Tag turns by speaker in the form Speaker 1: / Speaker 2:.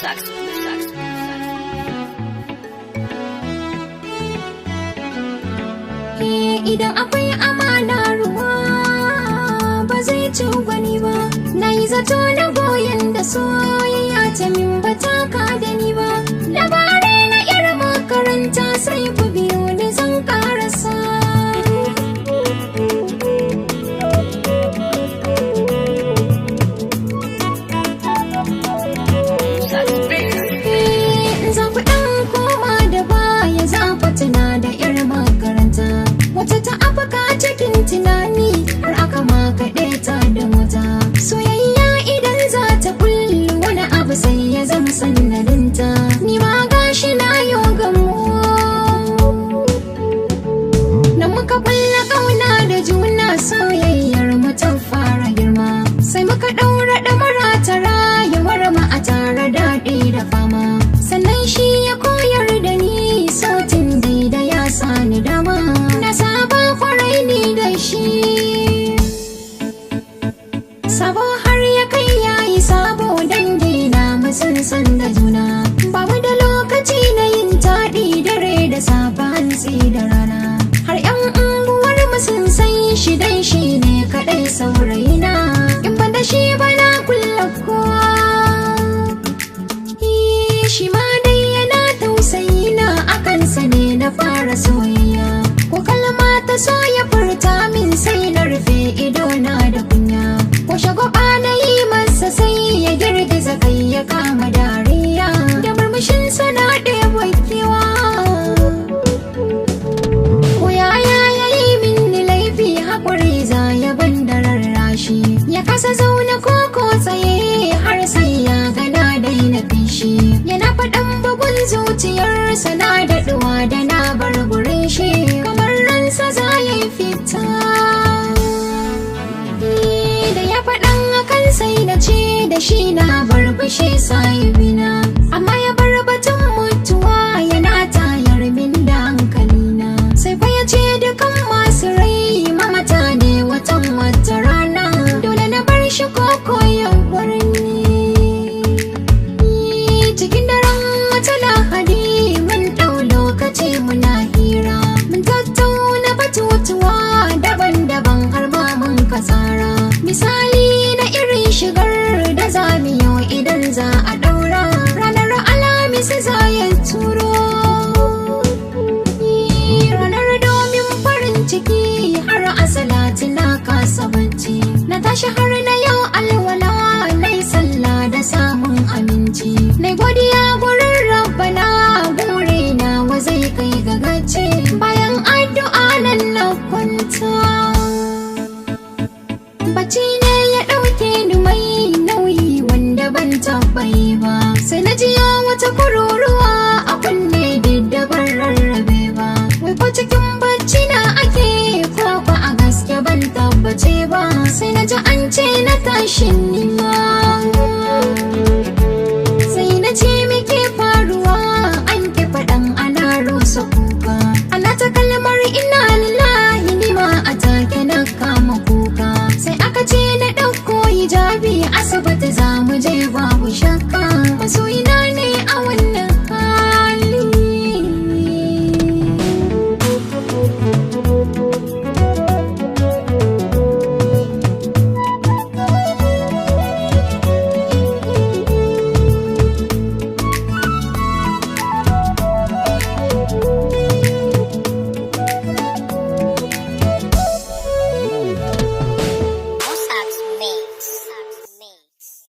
Speaker 1: Sucks. Sucks. Sucks.
Speaker 2: Idan akwai amana, ruwa ba zai ci gwani ba. Na yi zato na goyon da soyayya ta min ba ta ka da ni ba. Labarai na irin makaranta, sai ku biyo ni, zan karasa.
Speaker 1: Sucks.
Speaker 2: Za ku ɗan koma da baya, za ku tuna da irin makaranta. Wata ta afaka cikin tunani har aka makaɗe ta da mota. Soyayya idan za ta kullu, wani abu sai ya zama sannadinta. Ni ma gashi na yo gamo. Na muka kulla kauna da juna, soyayyar mu ta fara girma. Sai muka ɗaura ɗamara ta rayuwar mu a tare, daɗi da fama. Sannan shi ya koyar da ni sautin da ya sani dama. Na saba kwarai ni da shi. Sabo har ya kai yayi sabo, dangi na mu sun san da juna. Ba mu da lokaci na yin taɗi, dare da safe, hantsi da rana. Har 'yan unguwar mu sun san shi, dan shi ne kaɗai saurayina. In ban da shi ba na kulla kowa. Shi ma dai yana tausayi na, akan sa ne na fara soyayya. Ko kalma ta so ya furta min, sai na rufe ido na da kunya. Ko shagwaba na yi masa, sai ya girgiza kai ya kama dariya. Da murmushin sa na ɗeba kewa. Ko yaya ya yi min laifi, haƙuri za ya ban da rarrashi. Ya kasa zaune ko tsaye har sai ya gana daina fishi. Yana faɗan bugun zuciyarsa na daɗuwa da na bar gurin shi. Kamar ransa za ya yi fita. Da ya faɗan hakan, sai na ce da shi na bar fushi sahibina. Amma ya bar batun mutuwa yana tayar min da hankalina. Sai fa ya ce dukan masu rai mamata ne watan wata rana. Dole na bar shi koko ya bar ni. Cikin daren wata Lahadi mun ɗau lokaci muna hira. Mun tattauna batutuwa daban-daban har ma mun kasara. Misali na irin shigar da za mu yi idan za a ɗaura. Ranar Alhamis za ya turo. Ranar domin farin ciki har a salati na kasa bacci. Na tashi har na yau alwala, na yi sallah da samun aminci. Na godiya gurin Rabbana, burina wa zai kai ga gaci. Bayan addu'a nan na kwanta. Bacci ne ya ɗauke ni mai nauyi wanda ban taɓa yi ba. Sai na jiyo wata kururuwa a kunne da ban rarrabe ba. Wai ko cikin bacci na ake ko ba a gaske, ban tabbace ba. Sai na ji an ce na tashi nima. Sai na ce, "Muke faruwa?" An ki faɗan, ana rusa kuka. Ana ta kalmar "Inna lillahi", nima a take na kama kuka. Sai aka ce na ɗauko hijabi, asibiti za mu je babu shakka. Masoyina